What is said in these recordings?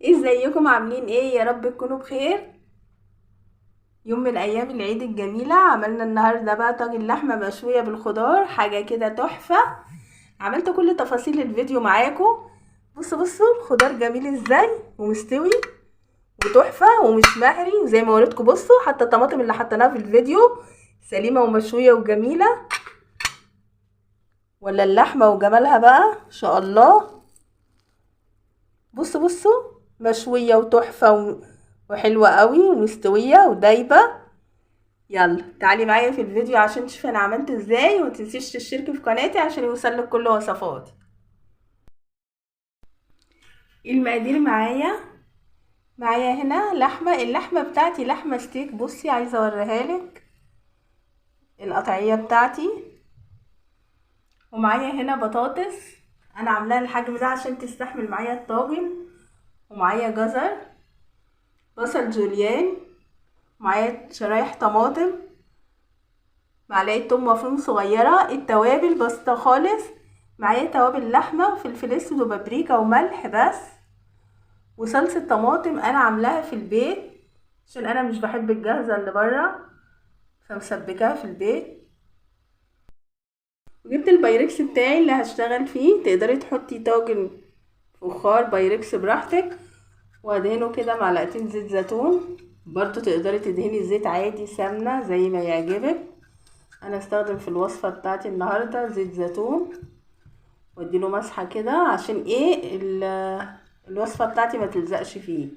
ازيكم عاملين ايه؟ يا رب تكونوا بخير. يوم من ايام العيد الجميلة عملنا النهارده بقى طاجن لحمه مشوية بالخضار، حاجة كده تحفة. عملت كل تفاصيل الفيديو معاكم. بصوا الخضار جميل ازاي ومستوي وتحفه ومش مهري وزي ما وريتكم. بصوا حتى الطماطم اللي حطيناها في الفيديو سليمة ومشويه وجميلة، ولا اللحمة وجمالها بقى ان شاء الله. بصوا مشوية وتحفه وحلوه قوي ومستويه ودايبه. يلا تعالي معايا في الفيديو عشان تشوفي انا عملت ازاي، ومتنسيش تشتركي في قناتي عشان يوصلك كل وصفاتي. المقادير معايا هنا لحمه، اللحمة بتاعتي لحمه ستيك. بصي عايزه اوريها لك القطعية بتاعتي. ومعايا هنا بطاطس، انا عاملاها الحجم ده عشان تستحمل معايا الطاجن. ومعايا جزر، بصل جوليان، معايا شرايح طماطم، معلقه توم مفروم صغيرة، التوابل بسيطة خالص. معايا توابل لحمه وفلفل اسود وبابريكا وملح بس، وصلصه طماطم انا عاملاها في البيت عشان انا مش بحب الجاهزة اللي بره، فمسبكاها في البيت. وجبت البايركس بتاعي اللي هشتغل فيه، تقدري تحطي طاجن فخار بايركس براحتك. وادهنه كده معلقتين زيت زيتون، برضو تقدري تدهني زيت عادي سمنه زي ما يعجبك. انا استخدم في الوصفة بتاعتي النهارده زيت زيتون، واديله مسحه كده عشان ايه الوصفة بتاعتي ما تلزقش فيه.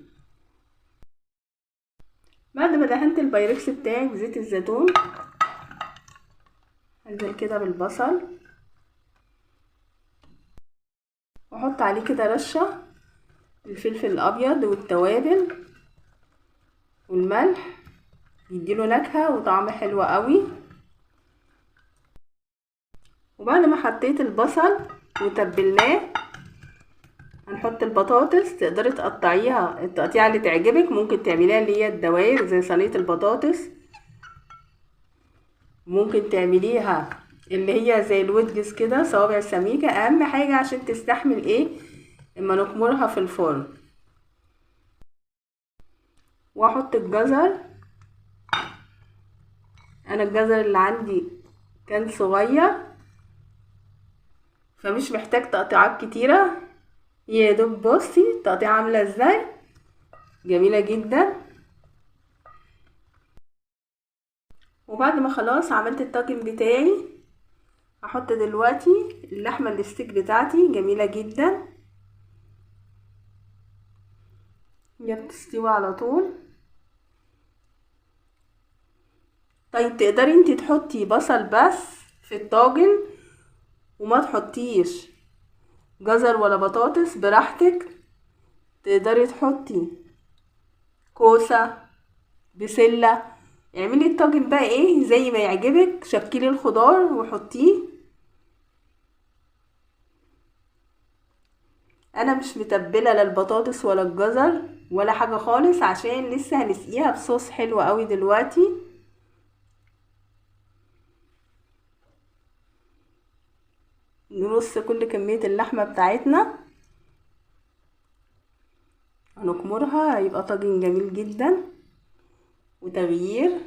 بعد ما دهنت البايركس بتاعي بزيت الزيتون، انزل كده بالبصل واحط عليه كده رشه الفلفل الابيض والتوابل والملح، يديله نكهة وطعم حلو قوي. وبعد ما حطيت البصل وتبلناه هنحط البطاطس. تقدري تقطعيها التقطيعه اللي تعجبك، ممكن تعمليها اللي هي الدوائر زي صينية البطاطس، ممكن تعمليها اللي هي زي الودجز كده صوابع سميكة. اهم حاجة عشان تستحمل ايه اما نخمرها في الفرن. واحط الجزر، انا الجزر اللي عندي كان صغير فمش محتاج تقطيعات كتيرة، يا دوب بصي التقطيعه عامله ازاي، جميلة جدا. وبعد ما خلاص عملت الطاجن بتاعي، هحط دلوقتي اللحمة الستيك بتاعتي، جميلة جدا، هي بتستوي على طول. طيب تقدري انتي تحطي بصل بس في الطاجن وما تحطيش جزر ولا بطاطس، براحتك. تقدري تحطي كوسة، بسلة، اعملي الطاجن بقى ايه زي ما يعجبك، شكلي الخضار وحطيه. انا مش متبله لا البطاطس ولا الجزر ولا حاجة خالص عشان لسه هنسقيها بصوص حلو قوي دلوقتي. نرص كل كمية اللحمة بتاعتنا، هنكمرها، هيبقى طاجن جميل جدا وتغيير.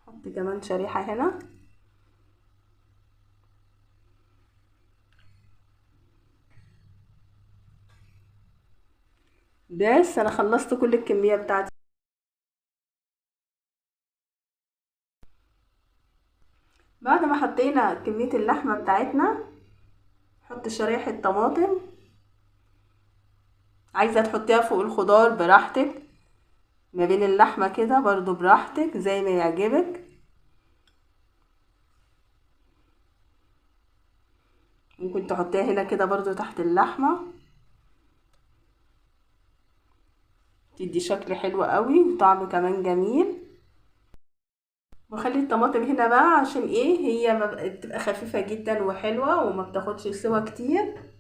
حط كمان شريحة هنا. بس انا خلصت كل الكمية بتاعتي. بعد ما حطينا كمية اللحمة بتاعتنا، حط شرايح الطماطم، عايزه تحطيها فوق الخضار براحتك، ما بين اللحمة كده برضو براحتك زي ما يعجبك. ممكن تحطيها هنا كده برضو تحت اللحمة، تدي شكل حلو قوي وطعم كمان جميل. بخلي الطماطم هنا بقى عشان ايه، هي بتبقى خفيفة جدا وحلوة وما بتاخدش سوا كتير.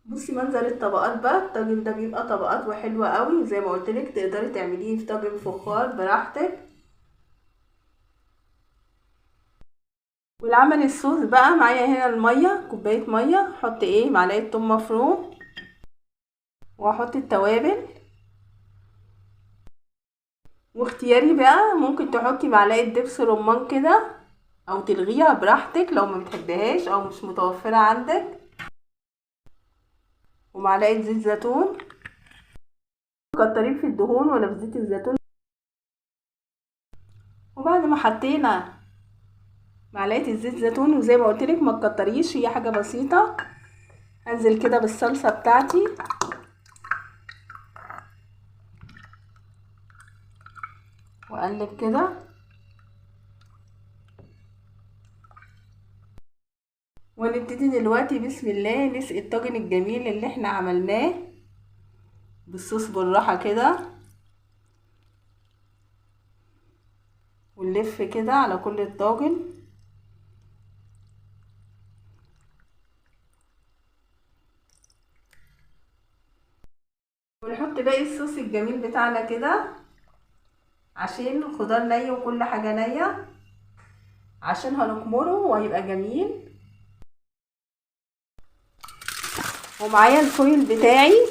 بصي منظر الطبقات بقى، الطاجن ده بيبقى طبقات وحلوة قوي، وزي ما قلتلك تقدري تعمليه في طاجن فخار براحتك. والعمل الصوص بقى معايا هنا المية، كوباية مية، احط ايه معلقه ثوم مفروم، واحط التوابل، واختياري بقى ممكن تحطي معلقه دبس رمان كده او تلغيها براحتك لو ما بتحبهاش او مش متوفرة عندك، ومعلقة زيت زيتون. كترين في الدهون ولا في زيت الزيتون. وبعد ما حطينا معلقه الزيت زيتون، وزي ما قلت لك ما تكتريش، هي حاجة بسيطة. هنزل كده بالصلصه بتاعتي، واقلب كده. ونبتدي دلوقتي بسم الله نسقي الطاجن الجميل اللي احنا عملناه بالصوص بالراحة كده، ونلف كده على كل الطاجن. ونحط باقي الصوص الجميل بتاعنا كده عشان الخضار ني وكل حاجة نيه، عشان هنكمره وهيبقى جميل. ومعايا الفويل بتاعي،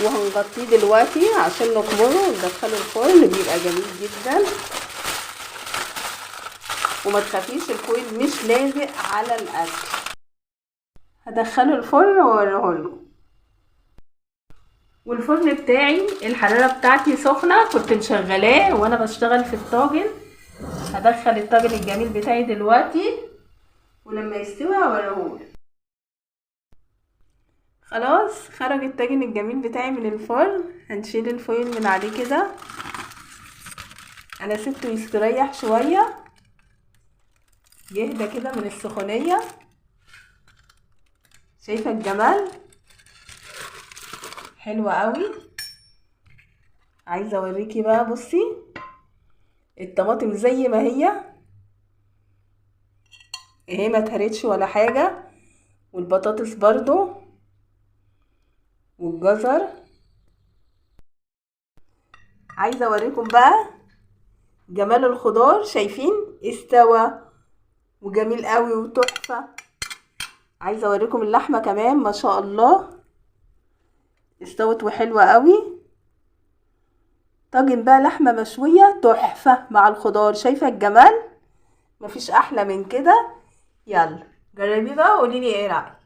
وهنغطيه دلوقتي عشان نكمره وندخله الفرن، بيبقى جميل جدا. وما تخافيش الفويل مش لازق على الاكل. هدخله الفرن واوريه لكم. والفرن بتاعي الحرارة بتاعتي سخنة، كنت مشغلاه وانا بشتغل في الطاجن. هدخل الطاجن الجميل بتاعي دلوقتي، ولما يستوي هوريهولك. خلاص خرج الطاجن الجميل بتاعي من الفرن. هنشيل الفويل من عليه كده، انا سبته يستريح شوية يهدى كده من السخونيه. شايفه الجمال؟ حلوة قوي. عايزه اوريكي بقى، بصي الطماطم زي ما هي اهي، ما اتهرتش ولا حاجة، والبطاطس برضو والجزر. عايزه اوريكم بقى جمال الخضار، شايفين استوى وجميل قوي وتحفه. عايزه اوريكم اللحمة كمان، ما شاء الله استوت وحلوه قوي. طاجن بقى لحمه مشوية تحفة مع الخضار، شايفه الجمال؟ مفيش احلى من كده. يلا جربيه بقى وقولي لي ايه رايك.